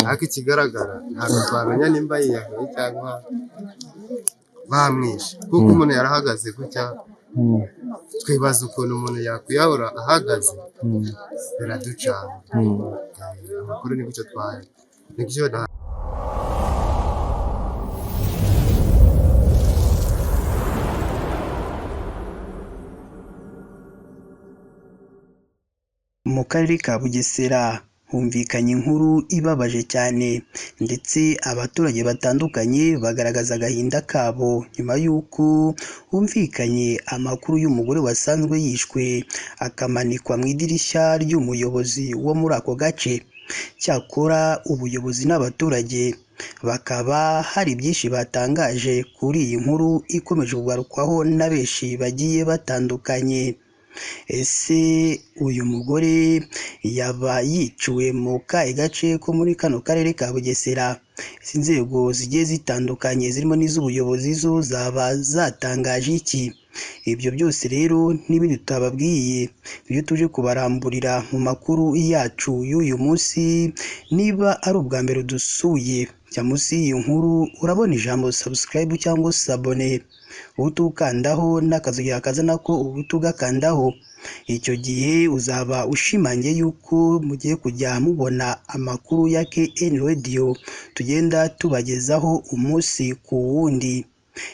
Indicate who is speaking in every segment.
Speaker 1: Ariko ikigaragara ntabwo twamenya nimba yiyahuye cyangwa bamwishe, kuko umuntu yarahagaze gutya, twibaza ukuntu umuntu yakwiyahura ahagaze, biraducanga. Amakuru ni gutyo twaye, ni gutyo.
Speaker 2: Mu karere ka Bugesera humvikanye inkuru ibabaje cyane, ndetse abaturage batandukanye bagaragaza agahinda kabo nyuma y'uko humvikanye amakuru y'umugore wasanzwe yishwe akamanikwa mu idirishya ry'umuyobozi wo muri ako gace. Cyakora ubuyobozi n'abaturage bakaba hari byinshi batangaje kuri iyi nkuru ikomeje kugarukwaho na benshi bagiye batandukanye. Ese uyu mugore yaba yiciwe mu kahe gace ko muri kano karere ka Bugesera? Izi nzego zigiye zitandukanye zirimo n'iz'ubuyobozi zo zaba zatangaje iki? Ibyo byose rero n'ibindi tutababwiye ibyo tuje kubaramburira mu makuru yacu y'uyu munsi. Niba ari ubwa mbere dusuye, jya munsi y'iyi nkuru urabona ijambo subscribe cyangwa s'abonner, uhite ukandaho n'akazu kaza nako uhite ugakandaho. Icyo gihe uzaba ushimangiye yuko mugiye kujya mubona amakuru ya KN Radio tugenda tubagezaho umunsi ku wundi.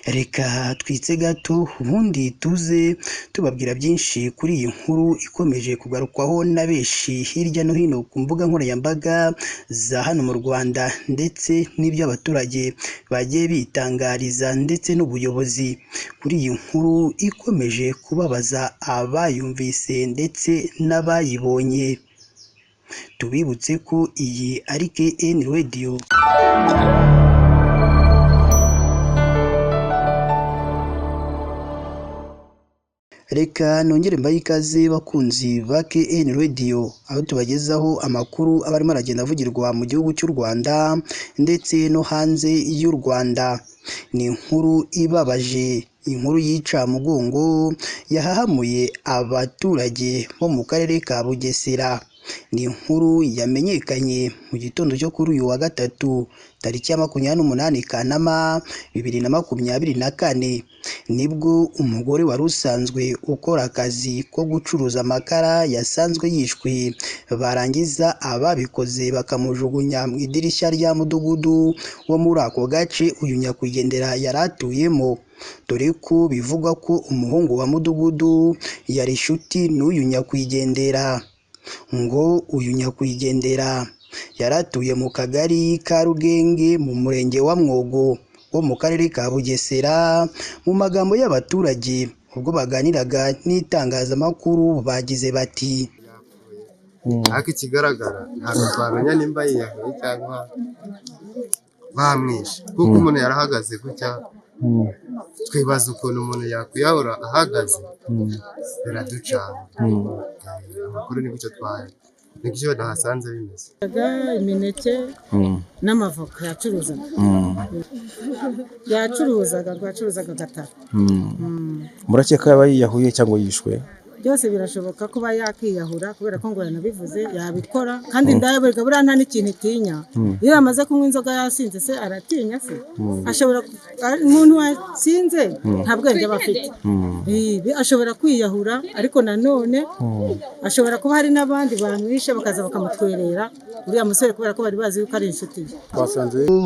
Speaker 2: Reka twitse gato ubundi tuze tubabwira byinshi kuri iyi nkuru ikomeje kugarukwaho na benshi hirya no hino ku mbuga nkoranyambaga za hano mu Rwanda, ndetse n'ibyo abaturage bagiye bitangariza ndetse n'ubuyobozi kuri iyi nkuru ikomeje kubabaza abayumvise ndetse n'abayibonye. Tubibutse ko iyi ari KN Radio. Reka nongere mbahe ikaze bakunzi ba KN Radio, aho tubagezaho amakuru aba arimo aragenda avugirwa mu gihugu cy'u Rwanda ndetse no hanze y'u Rwanda. Ni inkuru ibabaje, inkuru y'incamugongo yahahamuye abaturage bo mu karere ka Bugesera. Ni inkuru yamenyekanye mu gitondo cyo kuri uyu wa gatatu tariki ya 28 Kanama 2024, nibwo umugore wari usanzwe ukora akazi ko gucuruza amakara yasanzwe yishwe, barangiza ababikoze bakamujugunya mu idirishya rya mudugudu wo muri ako gace uyu nyakwigendera yari atuyemo, dore ko bivugwa ko umuhungu wa mudugudu yari inshuti n'uyu nyakwigendera. Ngo uyu nyakwigendera yari atuye mu kagari ka Rugenge mu murenge wa Mwogo wo mu karere ka Bugesera. Mu magambo y'abaturage ubwo baganiraga n'itangazamakuru bagize bati:
Speaker 1: Ariko ikigaragara ntabwo twamenya nimba yiyahuye cyangwa bamwishe, kuko umuntu yarahagaze gutya, twibaza ukuntu umuntu yakwiyahura ahagaze, biraducanga. Amakuru ni gutyo twaye, ni gutyo nahasanze bimeze.
Speaker 3: Imineke n'amavoka yacuruzaga, yacuruzaga ngo yacuruzaga gatatu.
Speaker 4: Murakeka yaba yiyahuye cyangwa yishwe?
Speaker 3: Byose birashoboka kuba yakiyahura, kubera ko ngo yanabivuze yabikora, kandi ndayabereka buriya nta n'ikintu itinya. Iyo yamaze kunywa inzoga yasinze se aratinya se? Ashobora, umuntu wasinze nta bwenge aba afite, ashobora kwiyahura, ariko nanone ashobora kuba hari n'abandi bamwishe bakaza bakamutwerera uriya musore, kubera ko bari bazi yuko ari inshuti ye.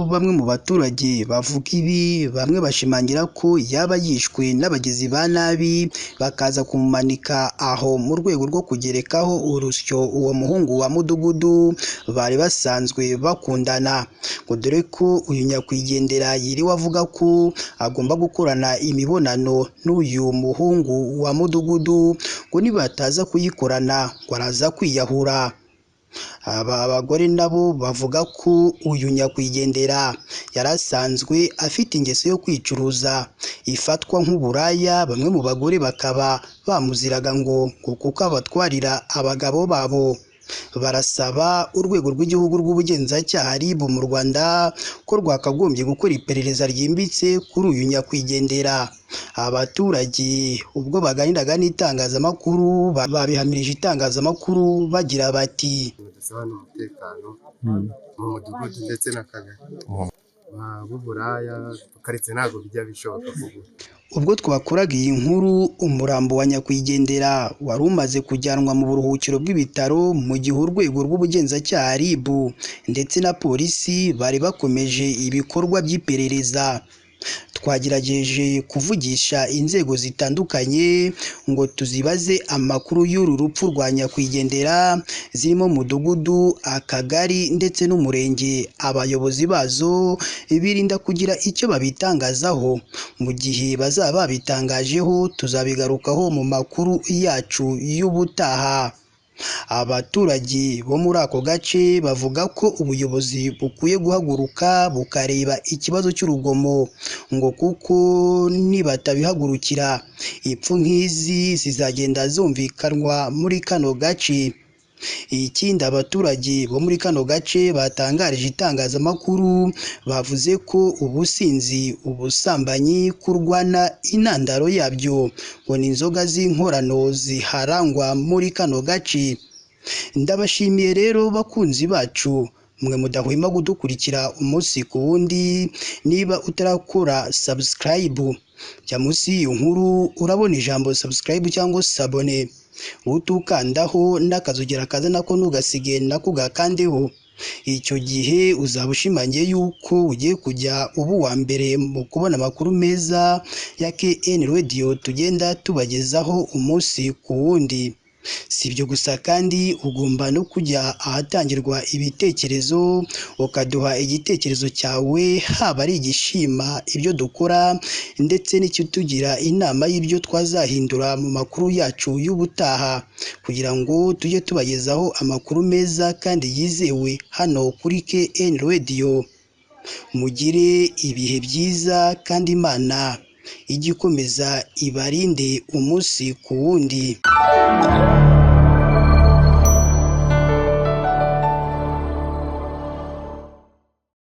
Speaker 2: Bamwe mu baturage bavuga ibi, bamwe bashimangira ko yaba yishwe n'abagizi ba nabi bakaza kumumanika aho mu rwego rwo kugerekaho urusyo uwo muhungu wa mudugudu bari basanzwe bakundana, ngo dore ko uyu nyakwigendera yiriwe avuga ko agomba gukorana imibonano n'uyu muhungu wa mudugudu, ngo nibataza kuyikorana ngo araza kwiyahura. Aba bagore nabo bavuga ko uyu nyakwigendera yari asanzwe afite ingeso yo kwicuruza ifatwa nk'uburaya, bamwe mu bagore bakaba bamuziraga ngo kuko abatwarira abagabo babo. Barasaba urwego rw'igihugu rw'ubugenzacyaha RIB mu Rwanda ko rwakagombye gukora iperereza ryimbitse kuri uyu nyakwigendera. Abaturage ubwo baganiraga n'itangazamakuru babihamirije itangazamakuru bagira bati:
Speaker 1: Dusaba umutekano mu mudugudu ndetse n'akagari b'uburaya, karitsiye ntabwo bijya bishoboka kugura.
Speaker 2: Ubwo twakoraga iyi nkuru, umurambo wa nyakwigendera wari umaze kujyanwa mu buruhukiro bw'ibitaro, mu gihe urwego rw'ubugenzacyaha RIB ndetse na polisi bari bakomeje ibikorwa by'iperereza. Twagerageje kuvugisha inzego zitandukanye ngo tuzibaze amakuru y'uru rupfu rwa nyakwigendera, zirimo mudugudu, akagari ndetse n'umurenge. Abayobozi bazo birinda kugira icyo babitangazaho. Mu gihe bazaba babitangajeho tuzabigarukaho mu makuru yacu y'ubutaha. Abaturage bo muri ako gace bavuga ko ubuyobozi bukwiye guhaguruka bukareba ikibazo cy'urugomo, ngo kuko nibatabihagurukira ipfu nk'izi zizagenda zumvikanwa muri kano gace. Ikindi abaturage bo muri kano gace batangarije itangazamakuru, bavuze ko ubusinzi, ubusambanyi, kurwana intandaro yabyo ngo ni inzoga z'inkorano ziharangwa muri kano gace. Ndabashimiye rero bakunzi bacu mwe mudahwema kudukurikira umunsi ku wundi. Niba utarakora subscribe, jya munsi y'iyi nkuru urabona ijambo subscribe cyangwa s'abonner, utukandaho n'akazogera kaza nako ntugasige nako ugakandeho. Icyo gihe uzaba ushimangiye yuko ugiye kujya uba uwa mbere mu kubona amakuru meza ya KN Radio tugenda tubagezaho umunsi ku wundi. Si ibyo gusa kandi, ugomba no kujya ahatangirwa ibitekerezo ukaduha igitekerezo cyawe, haba ari igishima ibyo dukora ndetse n'ikitugira inama y'ibyo twazahindura mu makuru yacu y'ubutaha, kugira ngo tujye tubagezaho amakuru meza kandi yizewe hano kuri KN Radio. Mugire ibihe byiza kandi Imana ijye ikomeza ibarinde umunsi ku wundi.